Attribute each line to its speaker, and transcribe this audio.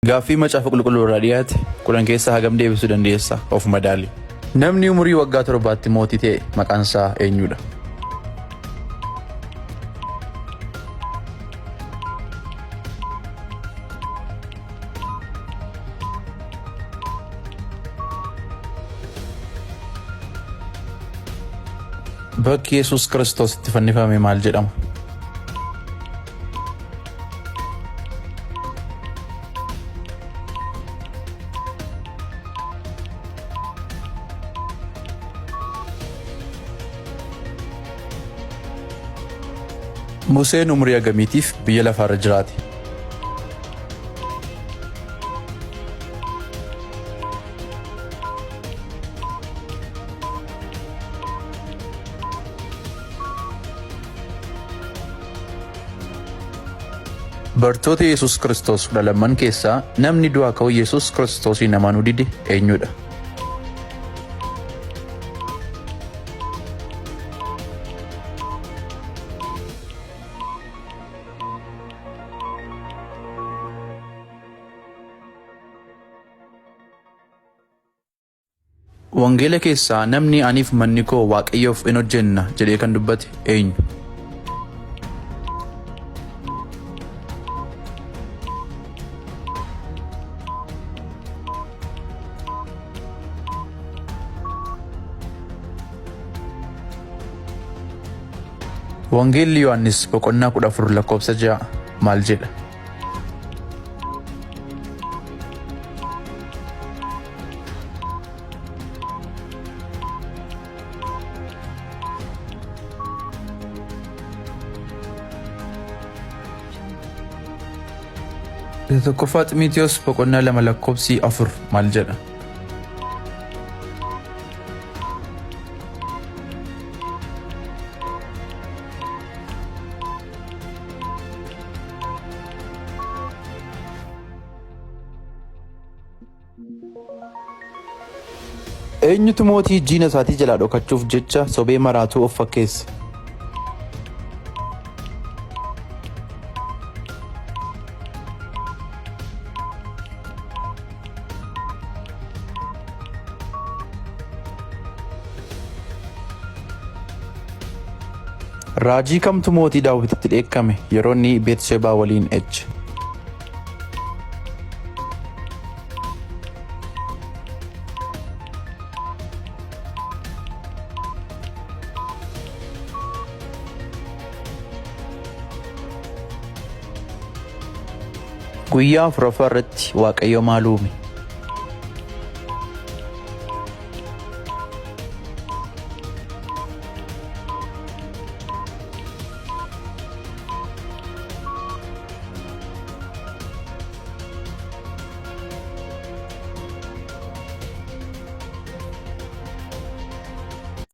Speaker 1: Gaaffii Macaafa Qulqulluu irraa dhiyaate 10 keessaa hagam deebisuu dandeessa? Of madaali. Namni umurii waggaa torbaatti mootii ta'e maqaan isaa eenyudha? Bakki Yesuus Kiristoos itti fannifame maal jedhama? Museen umurii hagamiitiif biyya lafaarra jiraate? Bartoota Yesuus Kiristoos 12n keessaa namni du'aa ka'uu Yesuus Kiristoosiin amanuu dide eenyudha? Wangeela keessaa namni aniif manni koo Waaqayyoof in hojjenna jedhee kan dubbate eenyu? Wangeelli Yohaannis boqonnaa 14 lakkoofsa 6 maal jedha? Isa tokkoffaa Ximitiyoos boqonnaa 2 lakkoofsi 4 maal jedha? Eenyutu mootii diina isaatii jalaa dhokachuuf jecha sobee maraatuu of fakkeesse? Raajii kamtu mootii Daawititti dheekkame yeroo inni Beetshebaa waliin ejje? Guyyaa afuraffaa irratti Waaqayyo maal uume?